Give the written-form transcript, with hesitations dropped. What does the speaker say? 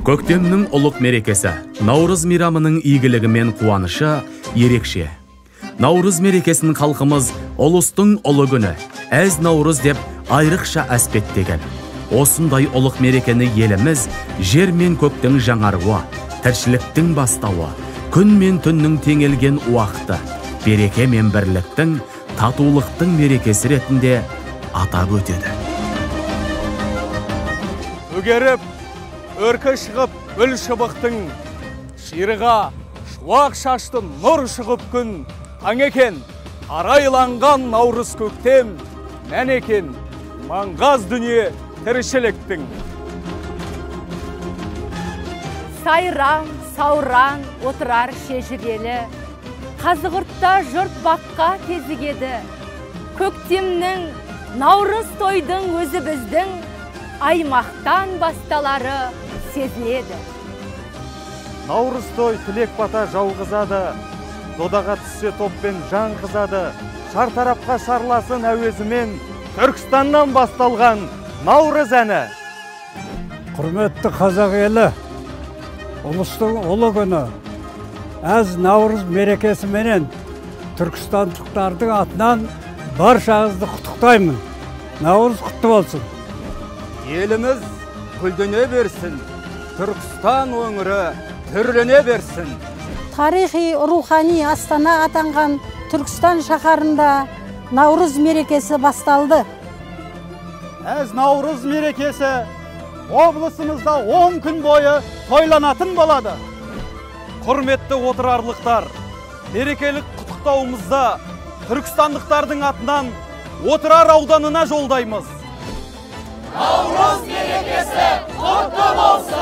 Көктемнің ұлық мерекесі, Наурыз мейрамының игілігі мен қуанышы ерекше. Наурыз мерекесін халқымыз ұлыстың ұлы күні, әз Наурыз деп айрықша әспеттеген. Осындай ұлық мерекені еліміз жер мен көктің жаңаруы, тіршіліктің бастауы, күн мен түннің теңелген уақыты, береке мен бірліктің, татулықтың мерекесі ретінде атап өтеді. Өгеріп, өркі шығып, гүл шыбықтың, ширыға шуақ шашты нұр шығып күн, таң екен, арайланған наурыз көктем, мән екен, маңғаз дүние тіршіліктің. Сайран, сауран, отырар шежірелі, Қазығұртта жұрт баққа кезігеді. Көктемнің, наурыз тойдың өзі біздің аймақтан басталары сезіледі. Наурыз той тілек бата жауғызады, додаға түссе топпен жан қызады, шар тарапқа шарласын әуезімен Түркістаннан басталған Наурыз әні. Құрметті қазақ елі, ұлыстың ұлы күні, әз Наурыз мерекесіменен түркістандықтардың атынан баршаңызды құттықтаймын. Наурыз құтты болсын. Еліміз гүлдене берсін, Түркістан өңірі түрлене берсін. Тарихи, рухани астана атанған Түркістан шаһарында Наурыз мерекесі басталды. Әз Наурыз мерекесі облысымызда 10 күн бойы тойланатын болады. Құрметті отырарлықтар, мерекелік құттықтауымызды түркістандықтардың атынан Отырар ауданына жолдаймыз. Наурыз мерекесі құтты болсын!